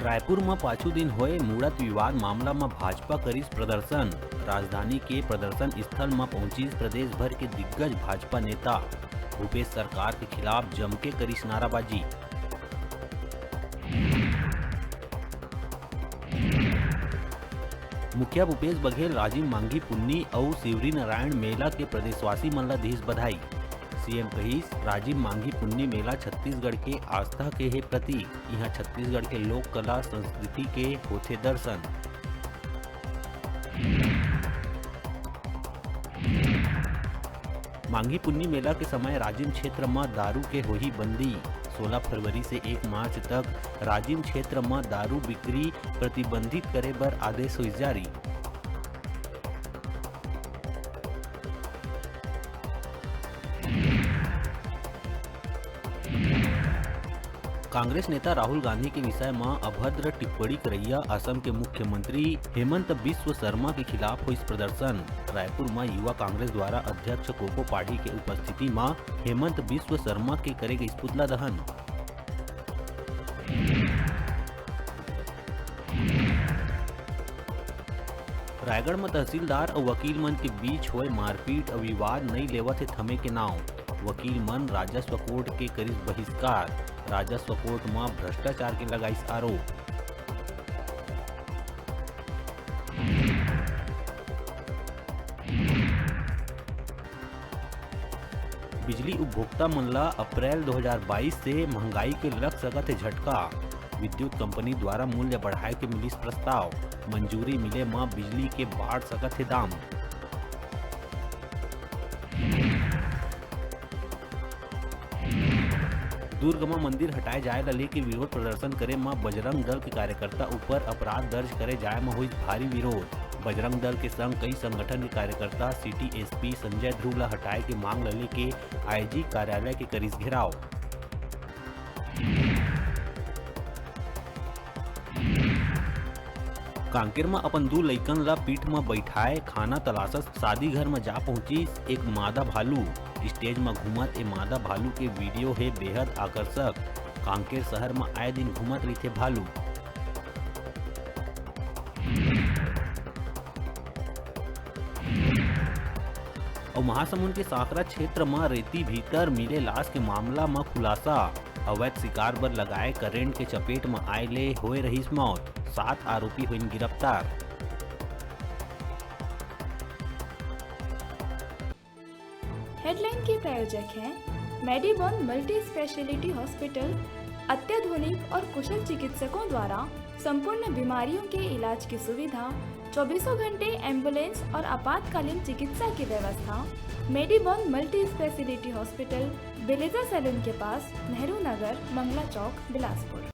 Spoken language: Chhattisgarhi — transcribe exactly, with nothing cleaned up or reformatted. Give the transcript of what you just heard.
रायपुर म पाछू दिन होए मुड़त विवाद मामला म भाजपा करिस प्रदर्शन। राजधानी के प्रदर्शन स्थल म पहुंचिस प्रदेश भर के दिग्गज भाजपा नेता। भूपेश सरकार के खिलाफ जमके करिस नाराबाजी। मुखिया भूपेश बघेल राजिम मांगी पुन्नी अउ शिवरी नारायण मेला के प्रदेशवासी मन ला दिस बधाई। सीएम कहिस, राजिम मांगी पुन्नी मेला छत्तीसगढ़ के आस्था के हे प्रतीक। इहां छत्तीसगढ़ के लोक कला संस्कृति के होथे दर्शन। मांगी पुन्नी मेला के समय राजिम क्षेत्र म दारू के होही बंदी। सोलह फरवरी से एक मार्च तक राजिम क्षेत्र म दारू बिक्री प्रतिबंधित करे बर आदेश होइस जारी। कांग्रेस नेता राहुल गांधी के विषय म अभद्र टिप्पणी करइया असम के मुख्यमंत्री हेमंत बिस्व शर्मा के खिलाफ होइस प्रदर्शन। रायपुर म युवा कांग्रेस द्वारा अध्यक्ष कोको पाढ़ी के उपस्थिति म हेमंत बिस्व शर्मा के करे गइस पुतला दहन। रायगढ़ म तहसीलदार अउ वकील मन के बीच होए मारपीट अउ विवाद नइ लेवत हे थमे के नांव। वकील मन राजस्व कोर्ट के करिस बहिष्कार। राजस्व कोर्ट म भ्रष्टाचार के लगाइस आरोप। बिजली उपभोक्ता मन ला अप्रैल दो हज़ार बाईस से महंगाई के लग सकत हे झटका। विद्युत कंपनी द्वारा मूल्य बढ़ाए के मिलिस प्रस्ताव। मंजूरी मिले म बिजली के बाढ़ सकत हे दाम। दुर्ग म मंदिर हटाए जाए ला लेके विरोध प्रदर्शन करे म बजरंग दल के कार्यकर्ता ऊपर अपराध दर्ज करे जाए म होइस भारी विरोध। बजरंग दल के संग कई संगठन के कार्यकर्ता सिटी एसपी संजय ध्रुव ला हटाए के मांग ला लेके आईजी कार्यालय के करिस घेराव। कांकेर म अपन दू लइकन ला पीठ म बइठाए खाना तलाशत शादी घर म जा पहुंचिस एक मादा भालू। स्टेज म घूमत ए मादा भालू के वीडियो हे बेहद आकर्षक। कांकेर शहर म आए दिन घूमत रहिथे भालू। अउ महासमुंद के सांकरा क्षेत्र म रेती भीतर मिले लाश के मामला म खुलासा। अवैध शिकार बर लगाए करंट के चपेट म आए ले होए रहिस मौत। सात आरोपी होइन गिरफ्तार। हेडलाइन के प्रायोजक हैं मेडीबॉन मल्टी स्पेशलिटी हॉस्पिटल। अत्याधुनिक और कुशल चिकित्सकों द्वारा संपूर्ण बीमारियों के इलाज की सुविधा, चौबीसों घंटे एम्बुलेंस और आपातकालीन चिकित्सा की व्यवस्था। मेडीबॉन मल्टी स्पेशलिटी हॉस्पिटल, बेलेजा सैलून के पास, नेहरू नगर, मंगला चौक, बिलासपुर।